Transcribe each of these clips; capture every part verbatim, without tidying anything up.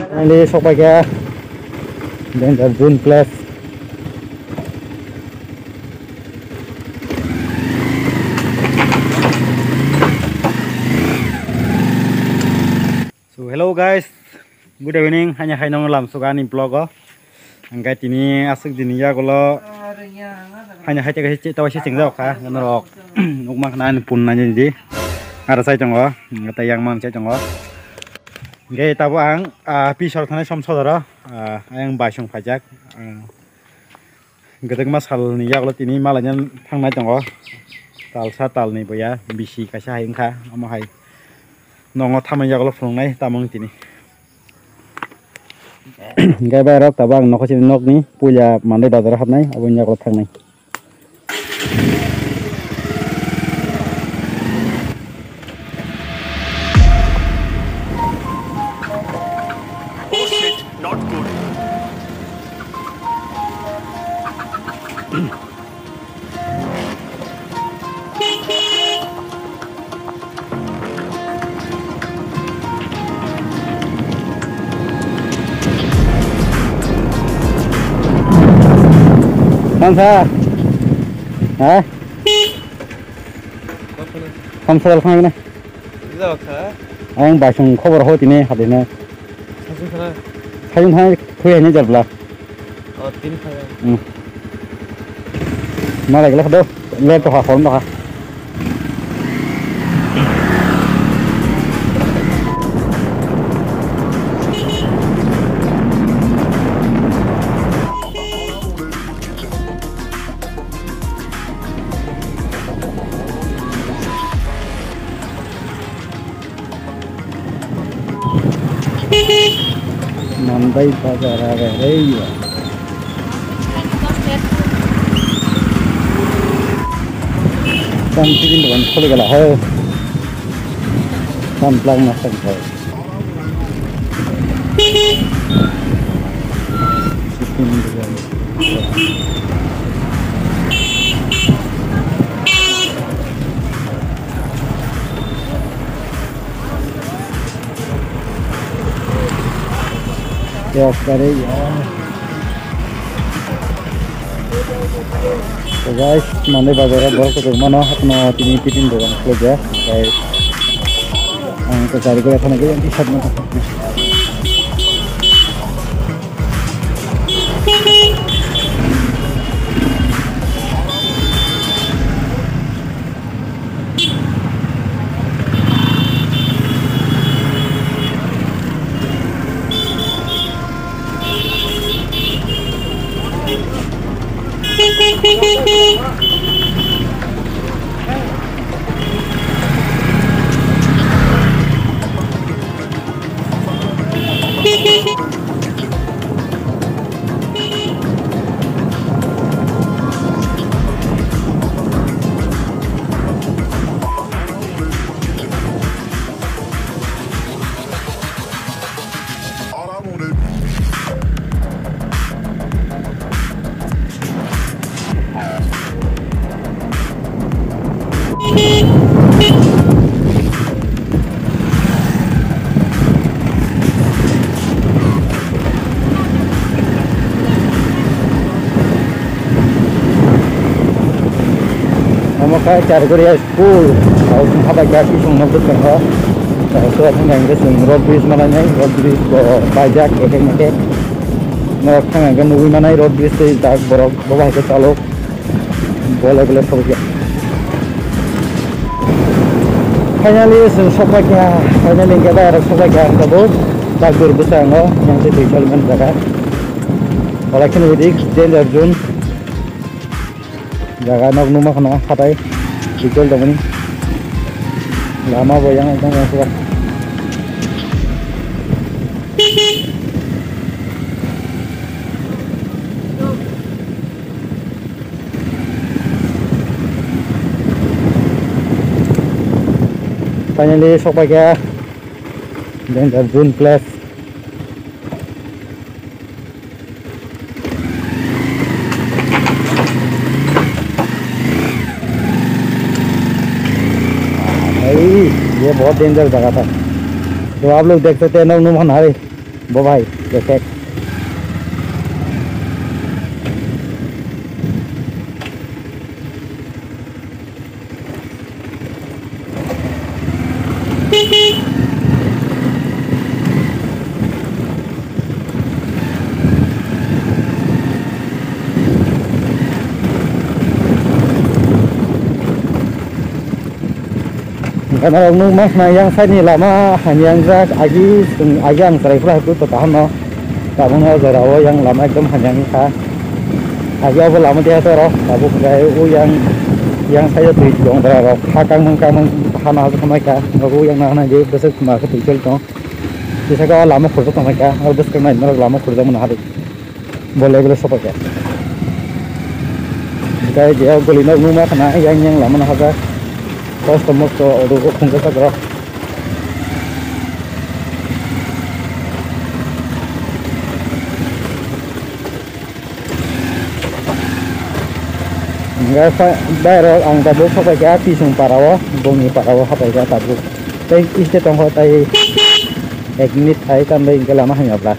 Finally, sokpaikha. Danger zone place. So, hello guys, good evening. Hanya hai nong lam suga ni vlog o. Angkai tini asuk dini ya golo. Hanya hai tega si tawa si chengja ka norok. Ukma khna ni pun na ni di. Ara sai tongo. Angkai yang man sai tongo. Angkai tabo ang, ah, pi sor thani som sodoro. Ah, ayang bai song phajak. Ah, Gedekma salni yagulo tini malaina thangnai tongo. Talsa talni boya bisi kaisa hai wngkha, omo hai nongo thamani yagulo phunuknai tamo wng tini. Hingke bai rok tabuk ang nokha sini nokni puila Mandai bazaro hapnai, aboni yagulo thangnai. Oh shit, not good. Thansa. Ha? Thansa dal khana. Ila kha. Ang bai song khobor ho tini hadina. Sajung khana. Sajung khana khui hani jabla. Oh, tin khana. Hmm. Malai gela khado. Le to ha hol no ha. Mandai bazar a rei. Tam tiffin dogan khole gela hai. Tam plak ma sang khai. Kok kare ya. So guys, Mandai bazar o borok kwchwng mano, haphano tini tiffin dogan khulukjak. Omohai ang kwchari gora thani gaya di sat mano. Omo khe Chargoria school, house wngkha bai khe kisung nokbo tongkha. House o thangkha hwnkhe chwng road bridge manai nai, road bridge bo baijak, ekhe ekhe norok thangkha hwnkhe nugui manai road bridge tei jak borok bo bai khe chalo. Bolai bolai thokya. Finally, chwng sokphaikha, finally hwnkhe bai aro sokphaikha ang tabuk. Bagdur bwskango, yang se twi solman jaga. Ola kheno udi, danger zone. Jaga nok numa khana, hatai, detail tongmani. Lama bo yang ekdom yang suka. Finally, sokpaikha danger zone place. Hey, ye bahut danger jaga tha. तो आप लोग देख सकते हैं, नोक नुमा नहारी, वो भाई, देखे। Gana rok nuk ma khna yang side ni lama hamyang jak, agi chwng, agi ang chwrai phuru hai phuru to kaham no. Tabuk no jora o yang lama ekdom hamyang kha. Agi obo lama dia to rok, tabuk khe o yang, yang side o twi tong dra rok, ha kangmung kangmung ha no ha khamai kha, o yang na hwnai je bwswk ma khe twi choli tong. Kisa khe o lama khurjak tong kha, o bwswk nai norok lama khurjak mano hari. Bo level o sopai kha. Tei dia guli nok numa khna yang yang lama no hajak. Kosto mosto odo o khungsa sak rok. Hingke sa-, bairok ang tabuk sopai kha Tisung para o, bongni para o hapai kha tabuk. Tei iste tongkho tei ek minute thai tambai hingke lama hamya bla.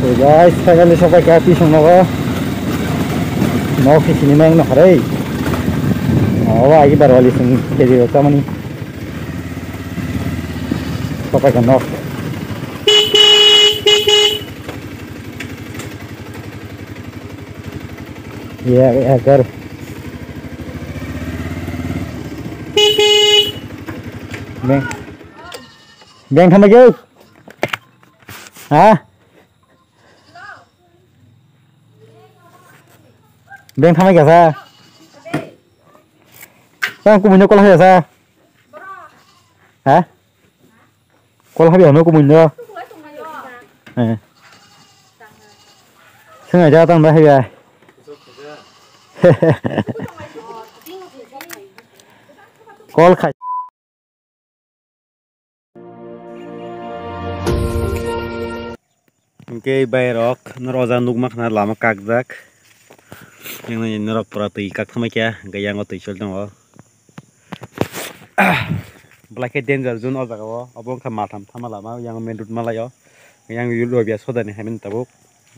So guys, finally sopai kha Tisung nogo. Nok sisini mang no harei. Obo agi barwali sing keji rok chamani. Sopai kha nok. Ya, ya, gar. Beng. Beng thambai khe. Ha? Beng thambai khe sa. Tang kumui no kola khe sa. Ha? Kola khe ano kumui no. Eh. Swngai ja tang da hai ya. Kol khai. Hingke bairok norok o jaga nukma khna lama kakjak. Yang nai norok pura twi kak thangma khe, hingke yang o twi choli tongo. Belai khe danger zone o jaga o, obo wngkha Maltham thama lama, yang main road malai o. Yang Lobia sodani hai mani tabuk.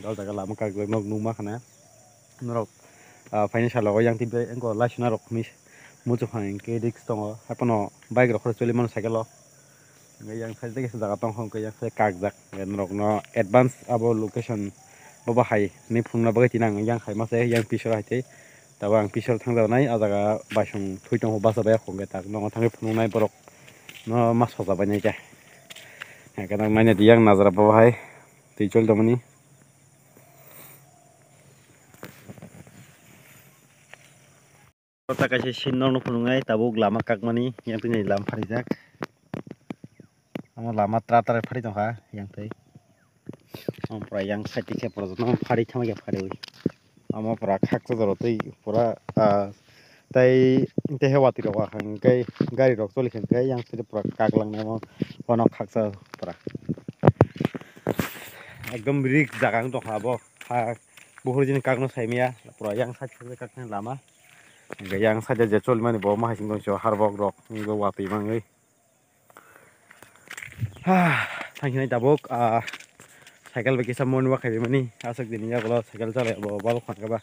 O jaga lama kakjak nok nukma khna. Norok, ah, phaini salo o yang twi bai wngkha laisina rok hinwi muchung phang hinkhe risk tongo. Haiphano bike rok khorok choli mano cycle o. Hingke yang side tei kaisa jaga tongkha, hingke yang side kakjak. Hingke norokno advance abo location bo bahai hinwi phunukna bagwi tini ang yang khaima se yang pisor hai tei. Tabuk ang pisor thangjaknai, ah jaga baisong thwi tongkha, bachajak hwnkhe tak nogo thangwi phunuknai borok no ma sojabainai khe. Hingke nang naina di yang najra bo hai twi choli tongmani. Kota kaisa scene no phunuknai, tabuk lama kakmani, yang twi lama pharijak. Omo lama tra tra phari tongkha, yang twi. Omo pura yang side khe pura jotono phari thangma khe phariwi. Omo pura khaksa jora twi pura, ah, tei, tei he watwi rok hwnkhe gari rok choli khe yang side pura kak langnai omo, bono khaksa pura. Ekdom risk jaga wng tongkha abo. Ha, buphuru jini kakno saimaya, pura yang side side kakni lama. Hingke yang side je cholimani bo ma hai sing tongsi harbok rok, wngkhe watwi mangwi. Ha, thangsinai tabuk, ah, cycle bai kisa morning walk khaimani, aswk dini yagulo cycle chalai bo bal khon khe ba.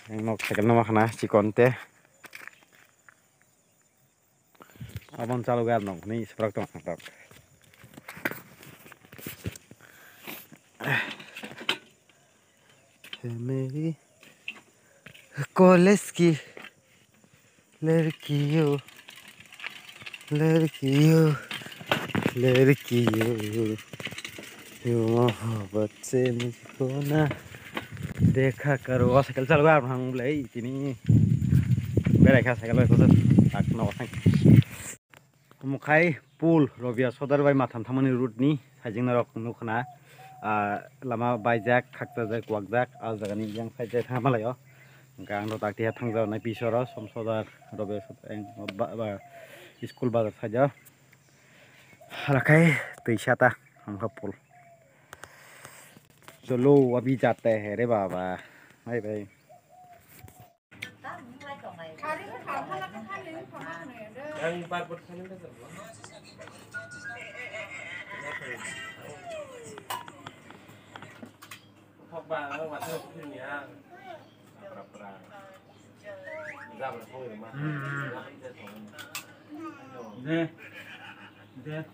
Ang nok cycle no ma khana chikon te. Aboni chalogo ang nokni siprak tong ang tok. Family college ki ladki yo, ladki yo, ladki yo. Yo mohabbat se mujhko na dekha karo. O cycle chalok ang thang blai tini berai kha cycle bai kotor tak no thang. Omo khai pool Robia Sodar bai Matham thangmani road ni sajing norok nukha na, ah, lama baijak, khakchajak, wakjak, ah, jagani yang side thangma lai o. Hingke ang rok tak tiha thangjago nai pisoro som sodar robe sot eng ba, ba, School bazar saja. Halakai twi sata hangkha pul. Cholo, abhi jata hai re baba. Bye bye. De. De.